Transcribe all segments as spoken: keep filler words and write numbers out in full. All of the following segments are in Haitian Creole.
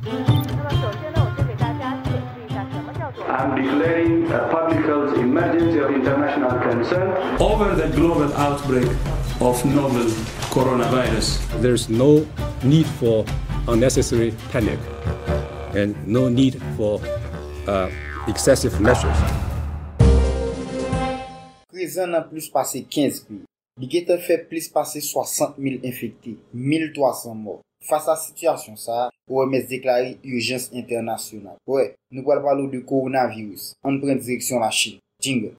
I'm declaring a public health emergency of international concern over the global outbreak of novel coronavirus. There's no need for unnecessary panic and no need for uh, excessive measures. Prezan nan plis pase kenz peyi. Li gentan fè plis pase swasant mil enfekte, mil twa san mò. Fas a sitiyasyon sa a, O M S deklare ijans entènasyonal. Wè, nou pral pale w de kowonaviris. Ann pran direksyon Lachin. Jingle.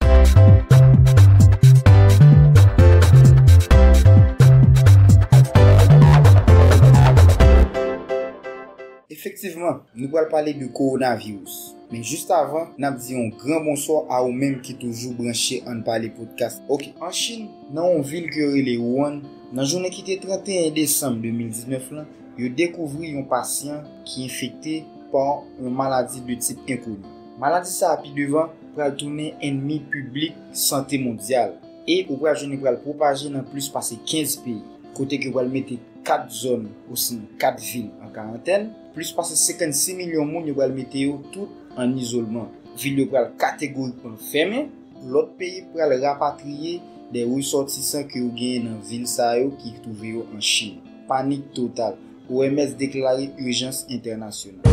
Efektivman, nou pral pale de kowonaviris. Men jis avan, n ap di yon gran bonswa a ou menm ki toujou branche Ann Pale Podcast. Oke, an Chin, nan yon vil ke yo rele Wuhan, nan jounen ki te trannteyen desanm de mil diznèf lan, yo dekouvri yon pasyan ki enfekte pa yon maladi de tip enkoni. Maladi sa a pi devan pral tounen ènmi piblik sante mondyal e ou pral jwenn li pral pwopaje nan plis pase kenz peyi, kote ke yo pral mete kat zòn, osinon kat vil an karantèn, plis pase senkannsis milyon moun yo pral mete yo tout an izolman. Vil yo pral kategorikman fèmen, lòt peyi pral rapatriye de resòtisan ke yo genyen nan vil sa yo ki twouve yo an Chin. Panik total. O M S deklare ijans entènasyonal.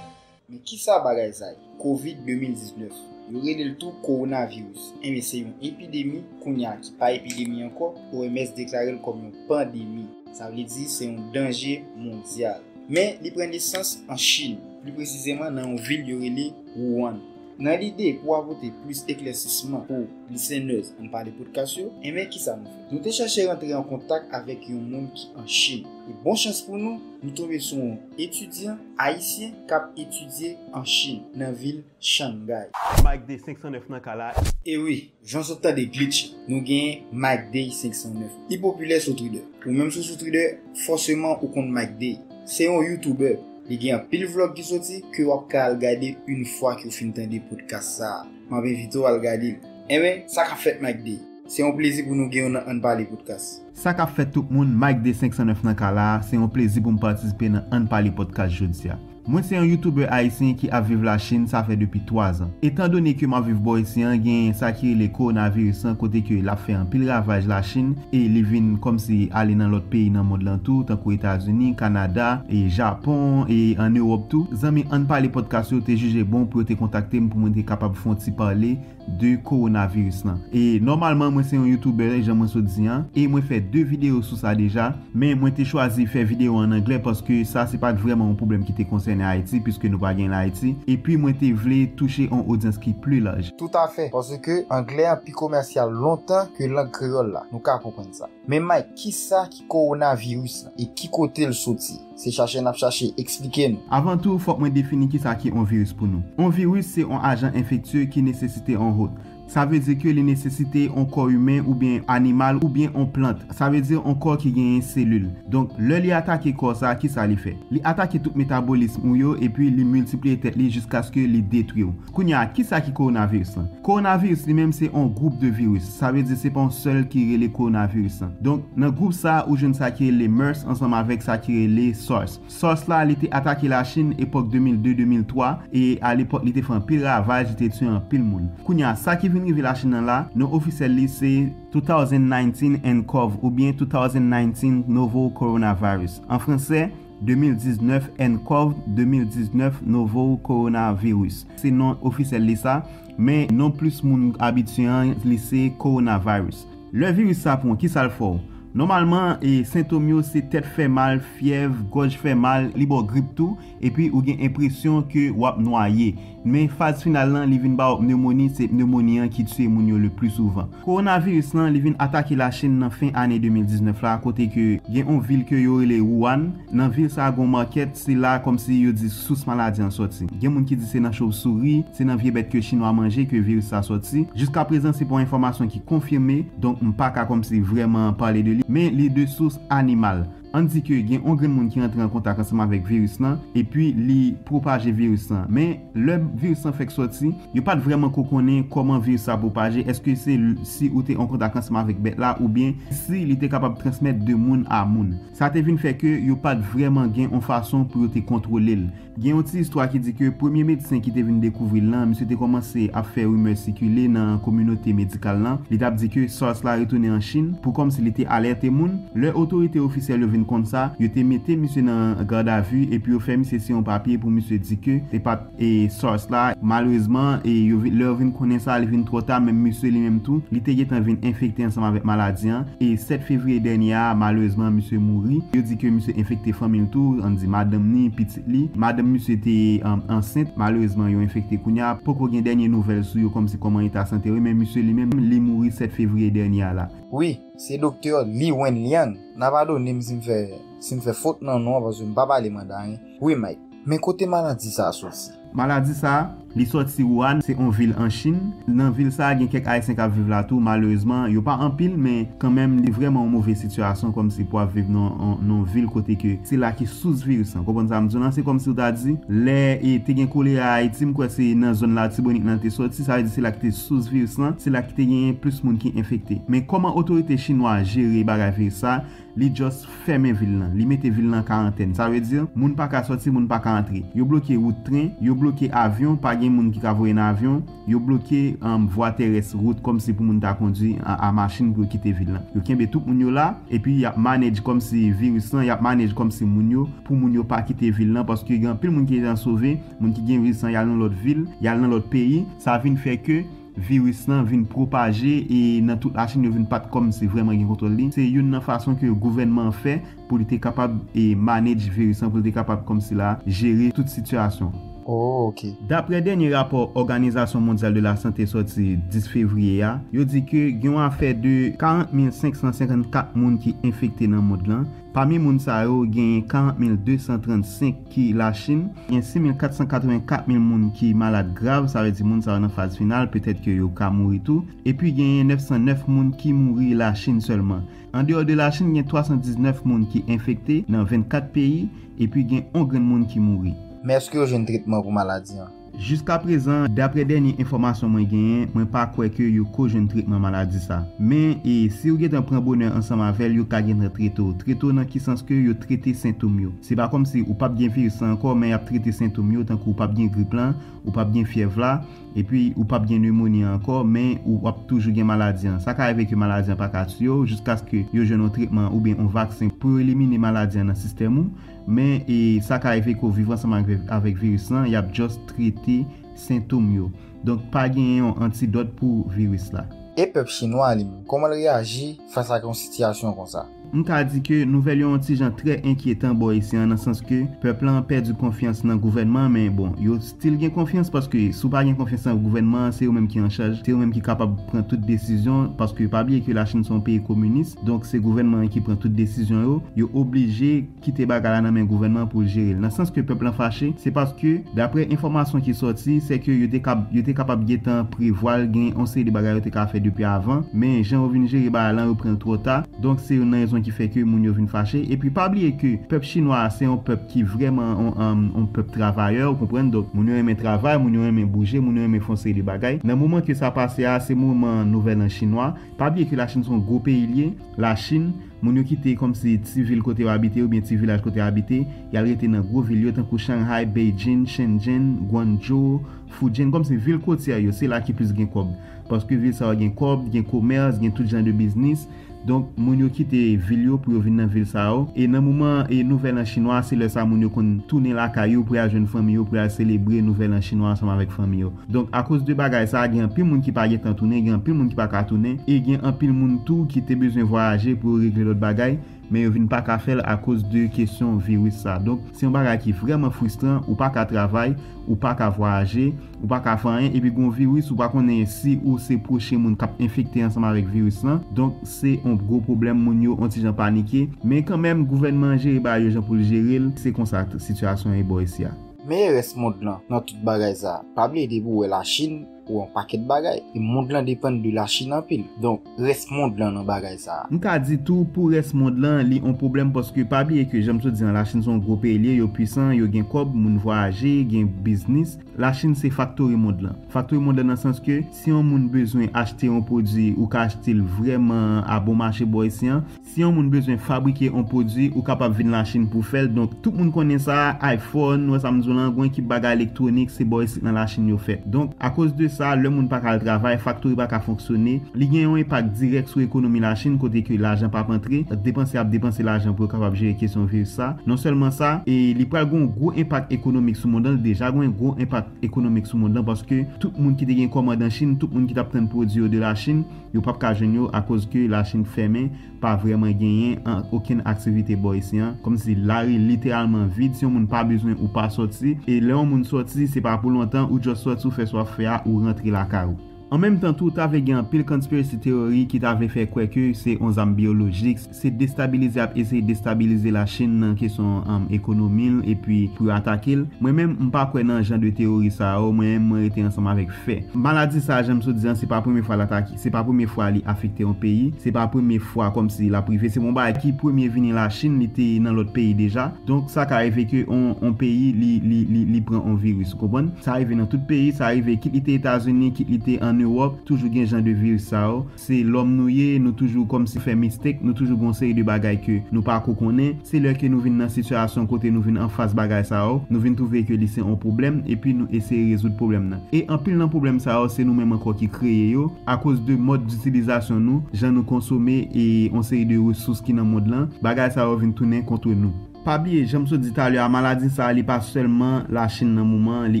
Men kisa bagay sa ye? Kovid de mil diznèf. Yo rele l tou kowonaviris. Enben, se yon epidemi, kounye a ki pa epidemi ankò, O M S deklare l kòm yon pandemi. Sa vle di se yon danje mondyal. Men, li pran nesans an Chin, pli presizeman nan yon vil yo rele Wuhan. Nan lide pou apòte plis eklèsisman pou listeners Ann Pale Podcast yo, enben kisa nou fè? Nou te chache rantre an kontak avèk yon moun ki an Chin. E bon chans pou nou, nou tonbe sou yon etidyan ayisyen k ap etidye an Chin, nan vil Shanghai. Mike Day senk san nèf nan ka la. E wi, jan w sot tande glitch, nou genyen Mike Day senk san nèf. Li popilè sou Twitter. Ou menm si w sou Twitter, fòseman ou konn Mike Day. Se yon YouTuber. Li gen anpil vlog ki soti ke w ap ka al gade yon fwa ke w fin tande podcast sa a. M ap envite w al gade l. Enben, sa k ap fèt Mike Day? Se yon plezi pou nou gen w nan Ann Pale Podcast. Sa k ap fèt tout moun, Mike Day senk san nèf nan ka la, se yon plezi pou m patisipe nan Ann Pale Podcast jodi a. Mwen se yon YouTuber ayisyen ki ap viv Lachin, sa fè depi twa zan. Etandone ke m ap viv bò isi an, gen sa ki rele kowonaviris lan, kote ke l ap fè anpil ravaj Lachin, e li vin kòmsi ale nan lòt peyi nan mond lan tou, tankou Etazini, Kanada, e Japon, e ann Ewòp tou. Zanmi Ann Pale Podcast yo te jije bon pou yo te kontakte m pou mwen te kapab fè yon ti pale de kowonaviris lan. E nòmalman, mwen se yon YouTuber, jan mwen sot di an, e mwen fè de videyo sou sa deja, men mwen te chwazi fè videyo an anglè paske sa se pa t vrèman yon pwoblèm ki te konsène Ayiti, piske nou pa gen l Ayiti, epi mwen te vle touche yon odyans ki pli laj. Toutafè, paske anglè an pi komèsyal lontan ke lang kreyòl la. Nou ka konprann sa. Men Mike, kisa ki kowonaviris lan e ki kote l soti? Se chache n ap chache, eksplike n. Avan tou, fòk mwen defini kisa ki on viris pou nou. On viris se on ajan enfektye ki nesesite on hòt. Sa vle di ke li nesesite on kò imen oubyen animal oubyen on plant. Sa vle di on kò ki genyen selil. Donk, lè li atake kò sa, kisa li fè? Li atake tout metabolism ou yo epi li miltipliye tèt li jiskaske li detwi w. Kounye a, kisa ki kowonaviris lan? Kowonaviris li menm se on gwoup de viris. Sa vle di se pa on sèl ki rele kowonaviris lan. Donk, nan gwoup sa, ou jwenn sa ki rele MERS ansanm avèk sa ki rele SARS. SARS la, li te atake Lachin epòk de mil de, de mil twa, e alepòk, li te fè anpil ravaj, li te tiye anpil moun. Kounye a, sa ki vin rive Lachin nan la, non ofisyèl li se two thousand nineteen N cov oubyen two thousand nineteen Novel Coronavirus. An fransè, de mil diznèf N cov, de mil diznèf Novel Coronavirus. Se non ofisyèl li sa, men non plis moun abitye an, li se coronavirus. Lè viris sa pran, kisa l fè w? Nòmalman, e, sentòm yo se tèt fè mal, fyèv, gòj fè mal, li ba w grip tou, epi ou gen enpresyon ke w ap nwaye. Men faz final lan, li vin ba w pnewmoni, se pnewmoni an ki tiye moun yo le pli souvan. Kowonaviris lan, li vin atake Lachin nan fen ane de mil diznèf la, kote ke gen yon vil ke yo rele Wuhan. Nan vil sa a, gen yon makèt, se la kòmsi yo di sous maladi an sòti. Gen moun ki di se nan chopsouri, se nan vye bèt ke chinwa manje ke viris sa sòti. Jiskaprezan, se pa yon enfòmasyon ki konfime, donk m pa ka kòmsi vrèman pale de li, men li de sous animal. Ann di ke gen yon grenn moun ki antre an kontak ansanm avèk viris lan, epi li pwopaje viris lan. Men, lè viris lan fèk sòti, yo pa t vrèman ko konnen kòman viris la pwopaje, èske se l-, si ou te an kontak ansanm avèk bèt la, oubyen si li te kapab transmèt de moun a moun. Sa te vin fè ke yo pa t vrèman gen yon fason pou yo te kontwole l. Gen yon ti istwa ki di ke premye medsen ki te vin dekouvri l lan, misye te kòmanse ap fè rimè sikile nan kominote medikal lan. Li t ap di ke SARS la retounen an Chin pou kòmsi li te alète moun. Lè otorite ofisyèl yo vin konn sa, yo te mete misye nan gadavi epi yo fè misye siyen yon papye pou misye di ke se pa t, e, SARS la. Malerezman, e, yo vi-, lè yo vin konnen sa, li vin twò ta, menm misye li menm tou, li te gentan vin enfekte ansanm avèk maladi an. E sèt fevriye dènye a, malerezman, misye mouri. Yo di ke misye enfekte fanmi l tou, ann di madanm ni, pitit li. Madanm misye te, um, ansent. Malerezman, yo enfekte kounye a. Poko gen dènye nouvèl sou yo, kòmsi kòman eta sante yo, men misye li menm, li mouri sèt fevriye dènye a la. Wi, se doktè Li Wenliang. N a padone m si m fè, si m fè fot nan non an, paske m pa pale mandarin. Wi, Mike. Men kote maladi sa a soti? Maladi sa a, li sòti Wuhan, se yon vil an Chin. Nan vil sa a, gen kèk Ayisyen k ap viv la tou, malerezman. Yo pa anpil, men kanmenm, li vrèman yon move sitiyasyon, kòmsi pou ap viv nan, nan, nan yon vil kote ke se la ki sous viris lan. Konprann sa m di w lan? Se kòmsi w ta di, lè, e, te gen kolera Ayiti, m kwè se nan zòn Latibonit lan te sòti, sa vle di se la ki te sous viris lan, se la ki te genyen plis moun ki enfekte. Men kòman otorite chinwa jere bagay viris sa, li just fèmen vil lan. Li mete vil lan an karantèn. Sa vle di, moun pa ka sòti, moun pa ka antre. Yo bloke wout tren, yo bloke avyon, pa gen moun ki ka voye nan avyon. Yo bloke, um, vwa terès, wout, kòmsi pou moun ta kondwi a, a machin pou yo kite vil lan. Yo kenbe tout moun yo la, epi y ap manage kòmsi viris lan, y ap manage kòmsi moun yo, pou moun yo pa kite vil lan, paske gen anpil moun ki gentan sove, moun ki gen viris lan, y al nan lòt vil, y al nan lòt peyi. Sa vin fè ke viris lan vin pwopaje e nan tout Lachin yo vin pa t kòmsi vrèman gen kontwòl li. Se youn nan fason ke gouvènman an fè pou li te kapab, e, manage viris lan, pou li te kapab kòmsi la jere tout sitiyasyon. Oh, ok. Daprè dènye rapò Òganizasyon Mondyal de la Sante sòti dis fevriye a, yo di ke gen yon afè de karant mil senk san senkannkat moun ki enfekte nan mond lan. Pami moun sa yo, genyen karant mil de san trannsenk ki Lachin, gen sis mil kat san katrevenkat mil moun ki malad grav, sa vle di moun sa yo nan faz final, petèt ke yo ka mouri tou, epi genyen nèf san nèf moun ki mouri Lachin sèlman. Andeyò de Lachin, gen twa san diznèf moun ki enfekte nan vennkat peyi, epi gen yon grenn moun ki mouri. Men èske yo jwenn tretman pou maladi an? Jiskaprezan, daprè dènye enfòmasyon mwen genyen, mwen pa kwè ke yo ko jwenn tretman maladi sa. Men, e, si w gentan pran bonè ansanm avè l, yo ka gentan trete w. Trete w nan ki sans ke yo trete sentòm yo. Se pa kòmsi ou p ap gen viris la ankò, men y ap trete sentòm yo, tankou w p ap gen grip lan, ou p ap gen fyèv la, epi ou p ap gen nemoni an ankò, men ou ap toujou gen maladi an. Sa ka rive ke maladi an pa ka tiye w jiskaske yo jwenn yon tretman oubyen yon vaksen pou yo elimine maladi an nan sistèm ou. Men, e, sa ka rive ke w viv ansanm avèk, avèk viris lan, y ap just trete sentòm yo. Donk, pa genyen yon antidòt pou viris la. E pèp chinwa li menm, kòman l reyaji fas ak yon sitiyasyon konsa? M ka di ke nouvèl yo yon ti jan trè enkyetan bò isi an, nan sans ke pèp lan pèdi konfyans nan gouvènman, men bon, yo still gen konfyans, paske si w pa gen konfyans nan gouvènman an, se yo menm ki an chaj, se yo menm ki kapab pran tout desizyon, paske pa bliye ke Lachin se yon peyi kominis, donk se gouvènman an ki pran tout desizyon yo, yo oblije kite bagay la nan men gouvènman pou l jere l. Nan sans ke pèp lan fache, se paske, daprè enfòmasyon ki sòti, se ke yo te kab-, yo te kapab gentan prevwa l, gen yon seri de bagay yo te ka fè depi avan, men jan yo vin jere bagay lan, yo pran l twò ta. Donk, se youn nan rezon ki fè ke moun yo vin fache. Epi, pa bliye ke pèp chinwa a, se yon pèp ki vrèman yon, yon, yon pèp travayè, ou konprann? Donk, moun yo renmen travay, moun yo renmen bouje, moun yo renmen fè yon seri de bagay. Nan moman ke sa pase a, se moman Nouvèl An chinwa. Pa bliye ke Lachin se yon gwo peyi l ye. Lachin, moun yo kite kòmsi ti vil kote yo abite oubyen ti vilaj kote yo abite, y al rete nan gwo vil yo tankou Shanghai, Beijing, Shenzhen, Guangzhou, Fujian, kòmsi vil kotyè yo, se la ki plis gen kòb. Paske vil sa yo gen kòb, gen komès, gen tout jan de biznis. Donk, moun yo kite vil yo pou yo vin nan vil sa yo. E nan moman e Nouvèl An chinwa, se lè sa moun yo konn tounen lakay yo pou y al jwenn fanmi yo, pou y al selebre Nouvèl An chinwa ansanm avèk fanmi yo. Donk, akoz de bagay sa a, gen anpil moun ki pa gentan tounen, gen anpil moun ki pa ka tounen, e gen anpil moun tou ki te bezwen vwayaje pou yo regle lòt bagay, men yo vin pa ka fè l akoz de kesyon viris sa. Donk, se yon bagay ki vrèman fristran, ou pa ka travay, ou pa ka vwayaje, ou pa ka fè anyen, epi gen yon viris, ou pa konnen si ou se pwochen moun k ap enfekte ansanm avèk viris lan. Donk, se yon gwo pwoblèm, moun yo yon ti jan panike. Men kanmenm, gouvènman an jere bagay yo jan pou l jere l, se konsa t-, sitiyasyon an ye bò isi a. Men e rès mond lan, nan tout bagay sa a. Pa bliye depi w wè Lachin, pou yon pakèt bagay. E mond lan depann de Lachin anpil. Donk, rès mond lan nan bagay sa a. M ka di tou, pou rès mond lan, li yon pwoblèm paske pa bliye ke, jan m sot di an, Lachin se yon gwo peyi li ye, yo pwisan, yo gen kòb, moun vwayaje, gen biznis. Lachin se faktori mond lan. Faktori mond lan nan sans ke si yon moun bezwen achte yon pwodui, ou ka achte l vrèman a bon mache bò isi an. Si yon moun bezwen fabrike yon pwodui, ou kapab vin Lachin pou fè l. Donk, tout moun konnen sa, iPhone, wè sa m di w lan, gwo ekip bagay elektwonik, se bò isit nan Lachin yo fèt. Donk, akoz de sa, lè moun pa ka al travay, faktori pa ka fonksyone, li gen yon enpak dirèk sou ekonomi Lachin, kote ke lajan p ap antre, depansè ap depanse lajan pou yo kapab jere kesyon viris sa. Non sèlman sa, e li pral gen yon gwo enpak ekonomik sou mond lan, li deja gen yon gwo enpak ekonomik sou mond lan, paske tout moun ki te gen kòmand an Chin, tout moun ki t ap tann pwodui yo de Lachin, yo p ap ka jwenn yo akoz ke Lachin fèmen, pa vrèman genyen an, okenn aktivite bò isi an. Kòmsi lari literalman vid, si yon moun pa bezwen ou pa sòti. E lè yon moun sòti, se pa pou lontan, ou just sòti, ou fè sa w ap fè a, ou rantre lakay ou. An menm tan tou, ta vle gen anpil conspiracy theory ki ta vle fè kwè ke se yon zam byolojik, se destabilize ap eseye destabilize Lachin nan kesyon um, ekonomi l epi pou yo atake l. Mwen menm, m pa kwè nan jan de teyori sa yo, mwen menm, mwen rete ansanm avèk fè. Maladi sa, jan m sot di an, se pa premye fwa l atake, se pa premye fwa li afekte yon peyi, se pa premye fwa kòmsi l ap rive, se pa yon bagay ki premye vini Lachin, li te nan lòt peyi deja. Donk, sa ka rive ke on, on peyi, li, li, li, li pran on viris, ou konprann? Sa rive nan tout peyi, sa rive kit li te Etazini, kit li te ann Ewòp, toujou gen jan de viris sa yo. Se lòm nou ye, nou toujou kòmsi fè mistake, nou toujou gen yon seri de bagay ke nou pa ko konnen. Se lè ke nou vin nan sitiyasyon kote nou vin anfas bagay sa yo, nou vin twouve ke li se yon pwoblèm, epi nou eseye rezoud pwoblèm nan. E anpil nan pwoblèm sa yo, se nou menm ankò ki kreye yo, akoz de mòd ditilizasyon nou, jan nou konsome, e yon seri de resous ki nan mond lan, bagay sa yo vin tounen kont nou. Pa bliye, jan m sot di talè a, maladi sa a, li pa sèlman Lachin nan moman, li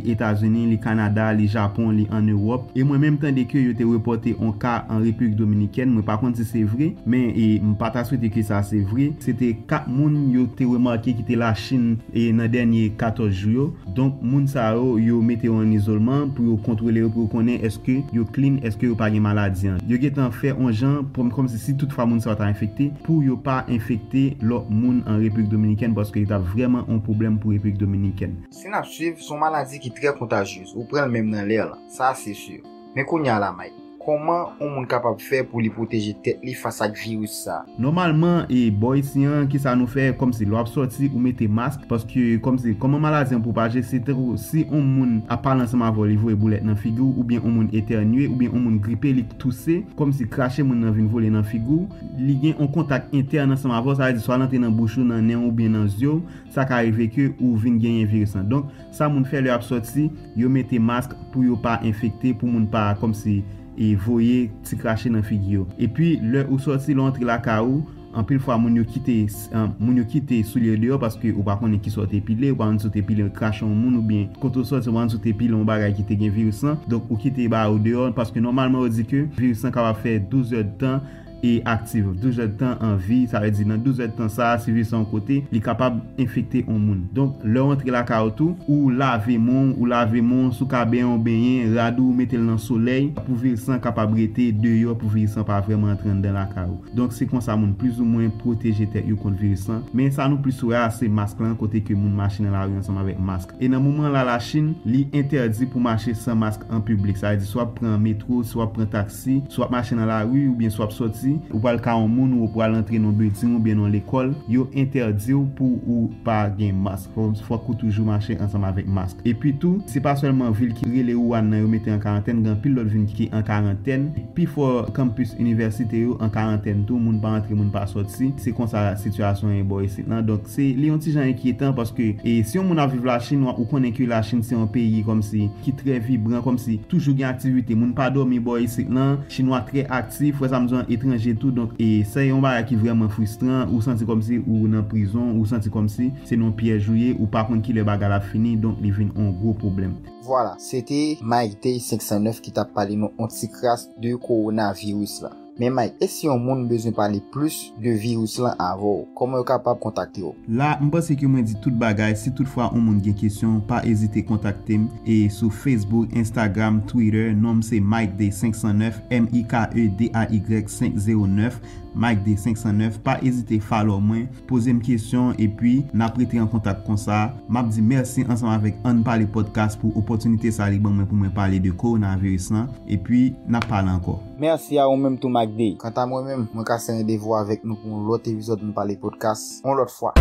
Etazini, li Kanada, li Japon, li ann Ewòp. E mwen menm tande ke yo te repòte on ka an Repiblik Dominikèn, mwen pa konn si se vre, men e, m pa ta swete ke sa se vre. Se te kat moun yo te remake ki te Lachin e nan dènye katòz jou yo. Donk, moun sa yo, yo mete yo an izolman pou yo kontwole yo, pou yo konnen èske yo clean, èske yo pa gen maladi an. Yo gentan fè on jan, kòmsi si tout fwa moun sa yo ta enfekte, pou yo pa enfekte lòt moun an Repiblik Dominikèn, paske li t ap vrèman on pwoblèm pou Repiblik Dominikèn. Si n ap swiv, se yon maladi ki trè kontajyez. Ou pran l menm nan lè lan. Sa se si. Men kounye a la, Mike, kòman yon moun kapab fè pou li pwoteje tèt li fas ak viris sa? Nòmalman, e bò isi an, kisa nou fè? Kòmsi lè w ap sòti, ou mete mask, paske kòmsi kòman maladi an pwopaje, se tankou si yon moun ap pale ansanm avè w, li voye boulèt nan figi w, oubyen yon moun etènye, oubyen yon moun gripe, li touse, kòmsi krache moun nan vin vole nan figi w, li gen yon kontak entèn ansanm avè w, sa vle di swa l antre nan bouch ou, nan nen w oubyen nan zye w, sa ka rive ke ou vin genyen viris lan. Donk, sa moun fè lè y ap sòti, yo mete mask pou yo pa enfekte, pou moun pa kòmsi e voye ti krache nan figi yo. Epi lè ou sòti, lè w antre lakay ou, anpil fwa moun yo kite moun yo kite soulye yo deyò paske ou pa konnen kisa w te pile, ou pa konn si w te pile krache yon moun oubyen kote w sòti, ou pa konn si w te pile yon bagay ki te gen viris lan. Donk ou kite bagay ou deyò paske nòmalman yo di ke viris lan kapab fè douz èdtan e aktif. Douz èdtan an vi, sa vle di nan douz èdtan sa a, si viris lan yon kote, li kapab enfekte yon moun. Donk, lè w antre lakay ou tou, ou lave men w, ou lave men w, si w ka benyen, w benyen, rad ou, ou mete l nan solèy, pou viris lan kapab rete deyò, pou viris lan pa vrèman antre anndan lakay ou. Donk, se konsa moun plizoumwen pwoteje tèt yo kont viris lan. Men sa nou plis wè a, se mask lan, kote ke moun mache nan lari ansanm avèk mask. E nan moman la, Lachin, li entèdi pou mache san mask an piblik. Sa vle di, si w ap pran metwo, si w ap pran taksi, si w ap mache nan lari, oubyen si w ap sòti, ou pral ka yon moun, ou pral antre nan yon bilding, oubyen nan yon lekòl, yo entèdi w pou ou pa gen mask. Fò, fòk ou toujou mache ansanm avèk mask. Epi tou, se pa sèlman vil ki rele Wuhan nan yo mete an karantèn, gen anpil lòt vil ki an karantèn. Pifò kanpis inivèsite yo an karantèn tou, moun pa antre, moun pa sòti. Se konsa sitiyasyon an ye bò isit lan. Donk, se, li yon ti jan enkyetan paske, e, si yon moun ap viv Lachin, ou konnen ke Lachin se yon peyi kòmsi ki trè vibran, kòmsi toujou gen aktivite. Moun pa dòmi bò isit lan. Chinwa trè aktif, wè sa m di w, etranje tou. Donk, e, se yon bagay ki vrèman fristran. Ou santi kòmsi ou nan prizon, ou santi kòmsi se nan yon pyèj ou ye, ou pa konn kilè bagay la ap fini, donk li vin yon gwo pwoblèm. Vwala, se te Mike Day senk san nèf ki t ap pale nou yon ti kras de kowonaviris la. Men Mike, e si yon moun bezwen pale plis de viris lan avè w, kòman yo kapab kontakte w? La, m panse ke mwen di tout bagay. Si toutfwa yon moun gen kesyon, pa ezite kontakte m. E sou Facebook, Instagram, Twitter, non m se Mike Day senk san nèf, M I K E D A Y senk zewo nèf. Mike D senk san nèf. Pa ezite follow mwen, poze m kesyon, epi n ap rete an kontak konsa. M ap di mèsi ansanm avèk Ann Pale Podcast pou opòtinite sa li ban mwen pou mwen pale de kowonaviris lan, epi n ap pale ankò. Mèsi a ou menm tou, Mike D. Kanta mwen menm, mwen kase randevou avèk nou pou yon lòt epizòd Ann Pale Podcast, yon lòt fwa.